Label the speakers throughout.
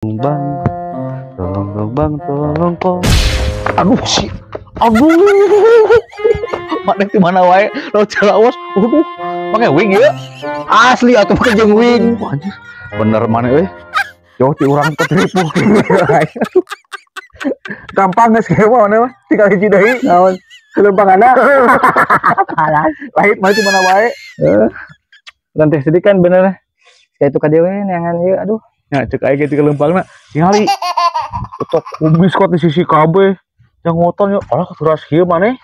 Speaker 1: Bang, tolong dong bang, tolong kok. Aduh si, aduh, mana di mana wae, lo celawas, aduh, pakai wing ya?
Speaker 2: Asli atau pakai jeung wing?
Speaker 1: Anjir, bener mana euy? Jauh ti urang ketripu.
Speaker 2: Gampang geus kieu mah mana mah, tinggal hiji deui. Naon? Lempangana.
Speaker 1: Lain mah di mana wae?
Speaker 2: Heeh. Lantai sedih kan bener. Kayak itu ka dewe neangan ieu, aduh.
Speaker 1: Ya cek aing ge lempangna ningali tok kumis kok di sisi kabeh yang ngoton yo alah keras kieu maneh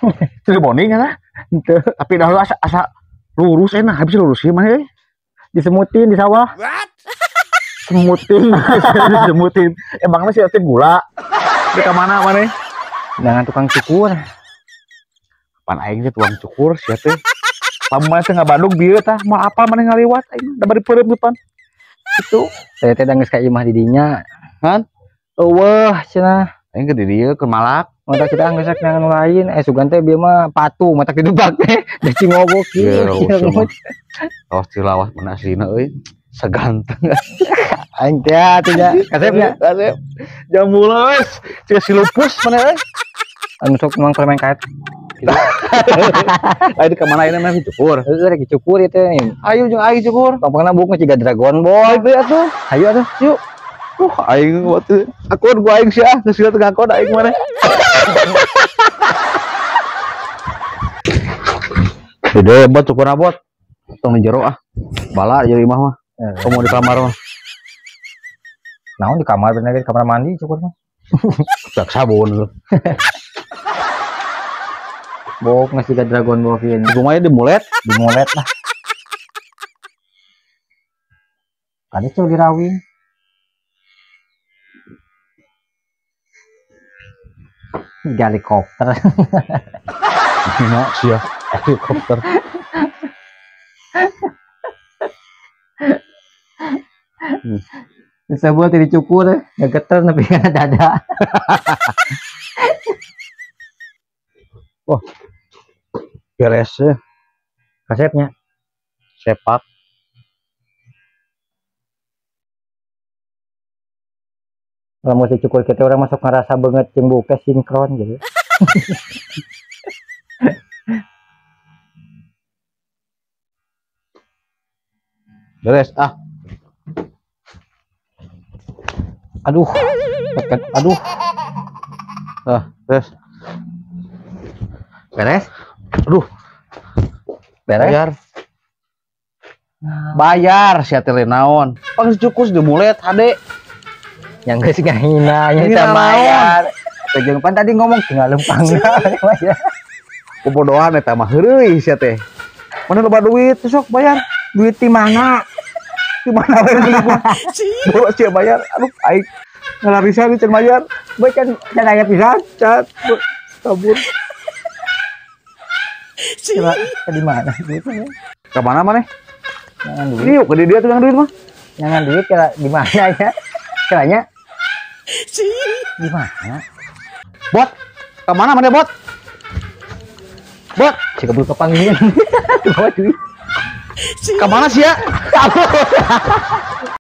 Speaker 1: teu boning eta
Speaker 2: henteu
Speaker 1: tapi dah asa, asa lurus enak habis lurus kieu maneh
Speaker 2: disemutin di sawah.
Speaker 1: Semutin disemutin emangna si teh gula di ka mana maneh
Speaker 2: dengan tukang cukur
Speaker 1: pan aing teh tukang cukur sia teh lamun teh ngabandung bieu tah moal apal maneh ngaliwat aing da bari peureum depan
Speaker 2: itu saya teh geus ka imah di dinya
Speaker 1: kan
Speaker 2: eueuh cenah
Speaker 1: aing ke di dieu ke Malak
Speaker 2: mata kita geus neangan nu lain sugan teh bieu mah patu mata didebak teh da cingobok
Speaker 1: kieu lawas cilawas mana aslina euy seganteng
Speaker 2: aing teh atuh nya kasep nya
Speaker 1: kasep jamula wes cia si lupus mana euy
Speaker 2: anu sok mang permen kaet
Speaker 1: ayo di kamana ini mah cukur.
Speaker 2: Heeh rek cukur ieu teh.
Speaker 1: Ayo jeung aing cukur.
Speaker 2: Pangpangna buuk mah ciga Dragon Ball.
Speaker 1: Ayo atuh.
Speaker 2: Ayo atuh.
Speaker 1: Yuk. Aing waktu akun gua aing sia geus teu ngakon aing maneh. Gede bot cukur abot. Tong di jero ah. Bala jeung imah mah. Komo di kamar mah.
Speaker 2: Naon di kamar bener di kamar mandi cukur mah.
Speaker 1: Dak sabun lu.
Speaker 2: Bok ngasih ke Dragon Ball ini.
Speaker 1: Lumayan dimulet,
Speaker 2: dimulet lah. Tadi tuh dirawin. Helikopter.
Speaker 1: Enak sih ya, helikopter.
Speaker 2: Bisa buat dicukur, nggak geter tapi karena dada.
Speaker 1: Wah, beres ya.
Speaker 2: Kasepnya
Speaker 1: sepak.
Speaker 2: Kalau mau dicukur kita orang masuk ngerasa banget jeung buka sinkron gitu.
Speaker 1: Beres ah.
Speaker 2: Aduh, aduh.
Speaker 1: Ah, beres.
Speaker 2: Beres?
Speaker 1: Aduh.
Speaker 2: Beres?
Speaker 1: Bayar. Bayar sia teh naon? Pang cukus dimulet hade.
Speaker 2: Yang geus ngahina nya teh bayar. Jeung pan tadi ngomong tinggal lempangna bayar.
Speaker 1: Bobodohan eta mah heureuy sia teh. Mana loba duit sok bayar.
Speaker 2: Duit di mana?
Speaker 1: Di mana we beli gua? Bawa sia bayar. Aduh aing ngalarisan can bayar.
Speaker 2: Bae can can aya pisan.
Speaker 1: Cat kabur.
Speaker 2: Coba ke di mana duitnya?
Speaker 1: Ke mana maneh?
Speaker 2: Jangan duit.
Speaker 1: Yuk ke dia tukang duit mah.
Speaker 2: Jangan duit kira di mana ya? Kiranya di mana?
Speaker 1: Bot, ke mana maneh bot? Bot,
Speaker 2: si keburu kepanggil. Bawa duit.
Speaker 1: Ke mana sih ya? Kabur.